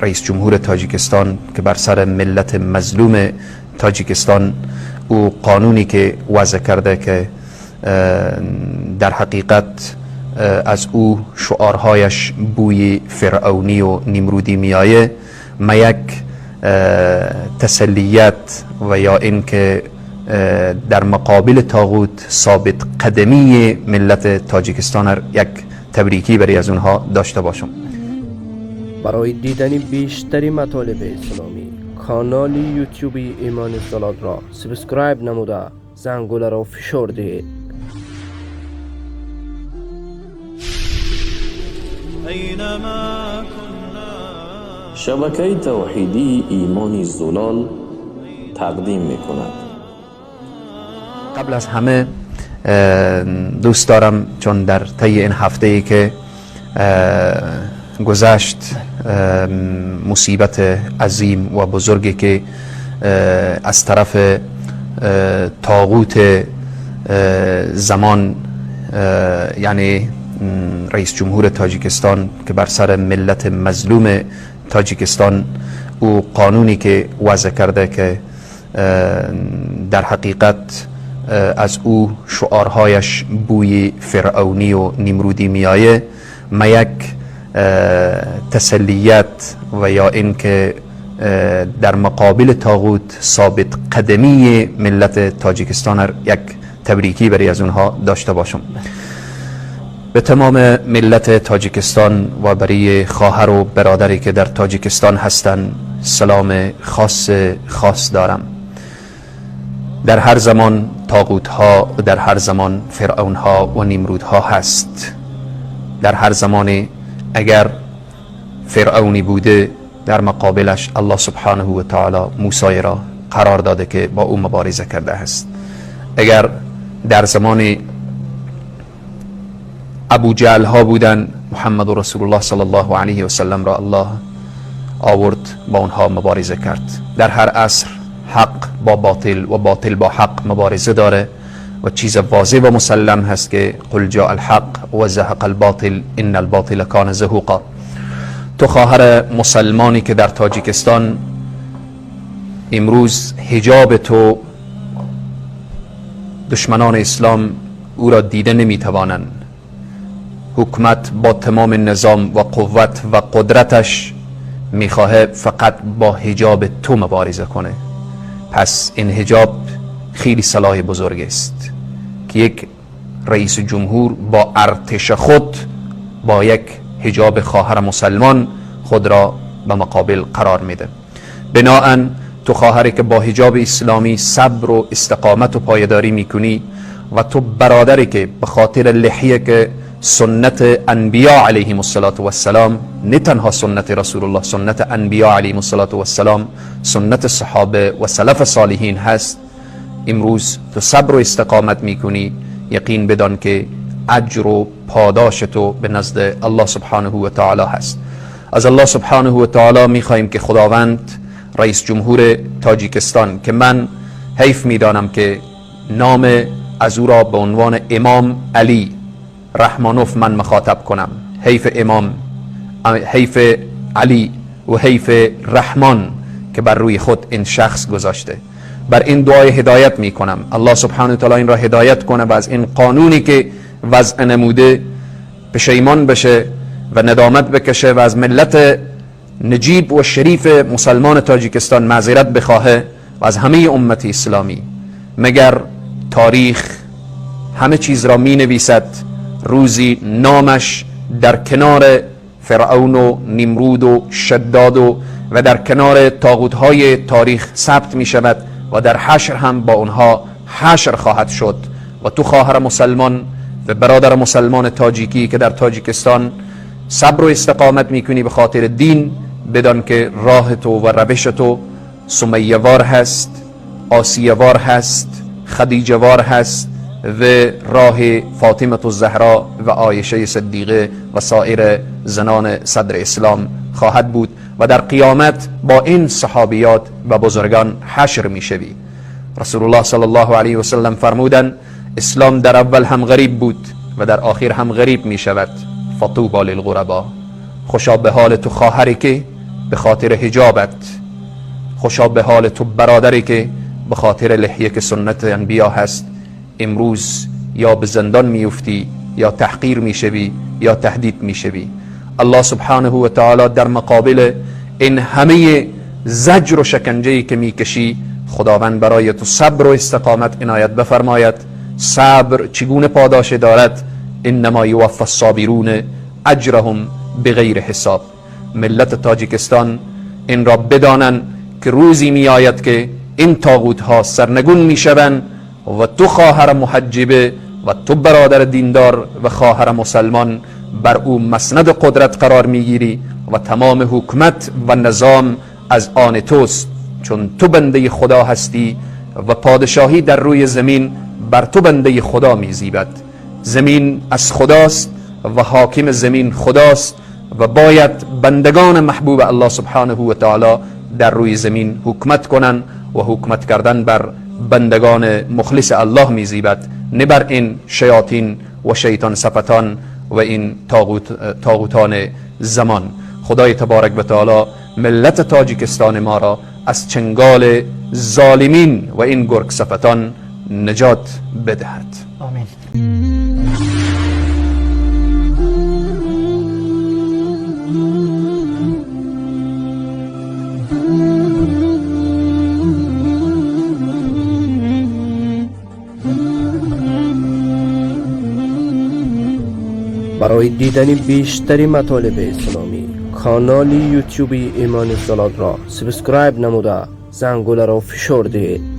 رئیس جمهور تاجیکستان که بر سر ملت مظلوم تاجیکستان او قانونی که وضع کرده که در حقیقت از او شعارهایش بوی فرعونی و نمرودی میایه، ما یک تسلیت و یا اینکه در مقابل طاغوت ثابت قدمی ملت تاجیکستان یک تبریکی برای از اونها داشته باشم. برای دیدن بیشتر مطالب اسلامی کانال یوتیوب ایمان زلال را subscribe نموده زنگوله را فشار دهید. شبکه توحیدی ایمان زلال تقدیم میکند. قبل از همه دوست دارم چون در طی این هفته ای که گذشت مصیبت عظیم و بزرگی که از طرف طاغوت زمان، یعنی رئیس جمهور تاجیکستان که بر سر ملت مظلوم تاجیکستان او قانونی که وضع کرده که در حقیقت از او شعارهایش بوی فرعونی و نمرودی میایه، ما یک تسلیت و یا اینکه در مقابل طاغوت ثابت قدمی ملت تاجیکستان یک تبریکی برای از اونها داشته باشم. به تمام ملت تاجیکستان و برای خواهر و برادری که در تاجیکستان هستند سلام خاص خاص دارم. در هر زمان طاغوت ها و در هر زمان فرعون ها و نمرود ها هست. در هر زمان اگر فرعونی بوده در مقابلش الله سبحانه و تعالی موسی را قرار داده که با او مبارزه کرده است. اگر در زمان ابو جهل ها بودن، محمد رسول الله صلی الله علیه و سلم را الله آورد با اونها مبارزه کرد. در هر عصر حق با باطل و باطل با حق مبارزه داره و چیز واضح و مسلم هست که قل جاء الحق و زهق الباطل ان الباطل کان زهوقا. تو خواهر مسلمانی که در تاجیکستان امروز حجاب تو دشمنان اسلام او را دیده نمیتوانند، حکومت با تمام نظام و قوت و قدرتش میخواه فقط با حجاب تو مبارزه کنه. پس این حجاب خیلی سلاح بزرگ است که یک رئیس جمهور با ارتش خود با یک حجاب خواهر مسلمان خود را به مقابل قرار میده. بناهن تو خواهری که با حجاب اسلامی صبر و استقامت و پایداری میکنی و تو برادری که به خاطر لحیه که سنت انبیا علیهم الصلاة والسلام، نه تنها سنت رسول الله، سنت انبیا علیهم الصلاة والسلام، سنت صحابه و سلف صالحین هست، امروز تو صبر و استقامت میکنی، یقین بدان که اجر و پاداش تو به نزد الله سبحانه و تعالی هست. از الله سبحانه و تعالی میخواهیم که خداوند رئیس جمهور تاجیکستان که من حیف میدانم که نام از او را به عنوان امام علی رحمانوف من مخاطب کنم، حیف امام، حیف علی و حیف رحمان که بر روی خود این شخص گذاشته، بر این دعای هدایت میکنم الله سبحانه و تعالی این را هدایت کنه و از این قانونی که وضع نموده پشیمان بشه و ندامت بکشه و از ملت نجیب و شریف مسلمان تاجیکستان معذرت بخواهه و از همه امت اسلامی. مگر تاریخ همه چیز را می نویسد، روزی نامش در کنار فرعون و نمرود و شداد و در کنار طاغوت‌های تاریخ ثبت می شود و در حشر هم با اونها حشر خواهد شد. و تو خواهر مسلمان و برادر مسلمان تاجیکی که در تاجیکستان صبر و استقامت میکنی به خاطر دین، بدان که راه تو و روش تو سمیه وار هست، آسیه وار هست، خدیجه وار هست و راه فاطمه الزهرا و عایشه صدیقه و سایر زنان صدر اسلام خواهد بود و در قیامت با این صحابیات و بزرگان حشر میشوی. رسول الله صلی الله علیه و سلم فرمودند اسلام در اول هم غریب بود و در آخر هم غریب می شود. فطوبی للغربا. خوشا به حال تو خواهری که به خاطر حجابت. خوشا به حال تو برادری که به خاطر لحیه که سنت انبیا هست امروز یا به زندان میفتی، یا تحقیر میشوی، یا تهدید میشوی. الله سبحانه و تعالی در مقابل این همه زجر و شکنجه‌ای که میکشی، خداوند برای تو صبر و استقامت عنایت بفرماید. صبر چگونه پاداش دارد؟ انما یوفى الصابرون اجرهم بغیر حساب. ملت تاجیکستان این را بدانند که روزی می آید که این طاغوت ها سرنگون می شوند و تو خواهر محجبه و تو برادر دیندار و خواهر مسلمان بر او مسند قدرت قرار می گیری و تمام حکومت و نظام از آن توست، چون تو بنده خدا هستی و پادشاهی در روی زمین بر تو بنده خدا می زیبد. زمین از خداست و حاکم زمین خداست و باید بندگان محبوب الله سبحانه و تعالی در روی زمین حکومت کنند و حکومت کردن بر بندگان مخلص الله می زیبد، نه بر این شیاطین و شیطان صفتان و این طاغوتان زمان. خدای تبارک و تعالی ملت تاجیکستان ما را از چنگال ظالمین و این گرگ صفتان نجات بدهد. آمین. برای دیدن بیشتر مطالب اسلامی کانال یوتیوب ایمان زلال را subscribe نموده زنگوله را فشار دهید.